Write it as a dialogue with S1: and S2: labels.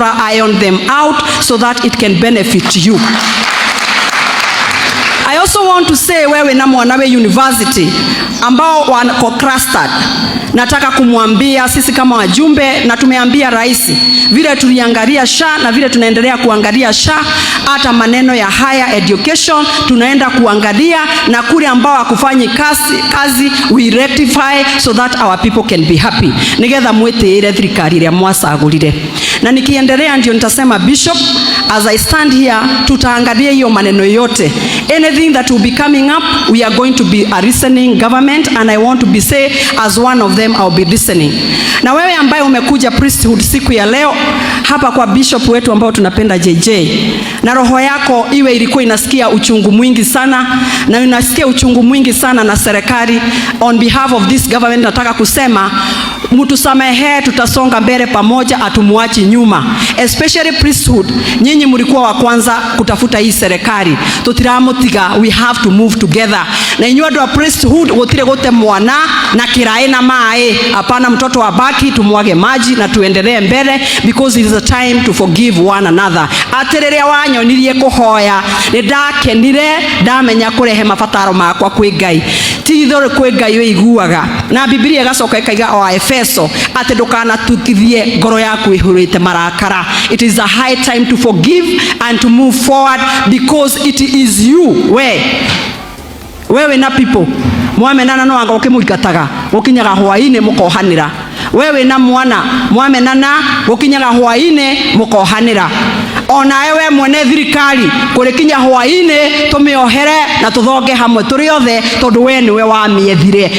S1: Tũra iron them out so that it can benefit you. I also want to say, wewe na mwana we university ambao wako clustered, nataka kumwambia sisi kama wajumbe na tumeambia rais vile tuliangalia SHA na vile tunaendelea kuangalia SHA, hata maneno ya higher education tunaenda kuangalia, na kule ambao hakufanyi kazi, we rectify so that our people can be happy, nigetha mwitiire thirikari ĩrĩa mwacagũrire. Na nikiendelea ndio nitasema, Bishop, as I stand here, tutaangalia hiyo maneno yote. Anything that will be coming up, we are going to be a listening government, and I want to be say as one of them, I'll be listening. Na wewe ambaye umekuja priesthood siku ya leo hapa kwa bishop wetu ambao tunapenda JJ, na roho yako iwe ilikuwa inasikia uchungu mwingi sana na inasikia uchungu mwingi sana na serikali, on behalf of this government nataka kusema mtusamehe, tutasonga mbele pamoja, hatumuachi nyuma, especially priesthood. Nyinyi mlikuwa wa kwanza kutafuta hii serikali, tutiramutiga, we have to move together. Na inyuĩ andũ a priesthood, gutire gute mwana na kirai na maĩ, hapana, mtoto abaki, tumwage maji na tuendelee mbele, because it is a time to forgive one another. Atĩ rĩrĩa wanyonirie kũhoya nĩ ndakenire, ndamenya kũrehe mabataro makwa kwĩ Ngai, ti itherũ kwĩ Ngai wĩiguaga. Na Bibilia ĩgacoka ĩkaiga o Efeso atĩ ndũkanatukithie ngoro yaku ĩhũrĩte marakara. It is a high time to forgive and to move forward, because it is you, wewe na people mwamenana no anga ũkĩmũingataga, gũkinyaga hwaĩ-inĩ mũkohanĩra. Wewe na mwana mwamenana, gũkinyaga hwaĩ-inĩ mũkohanĩra. Onawe we mwene thirikari, kũrĩkinya hwaĩ-inĩ tũmĩohere na tũthonge hamwe tũrĩ othe, tondũ we nĩwe wamĩethire.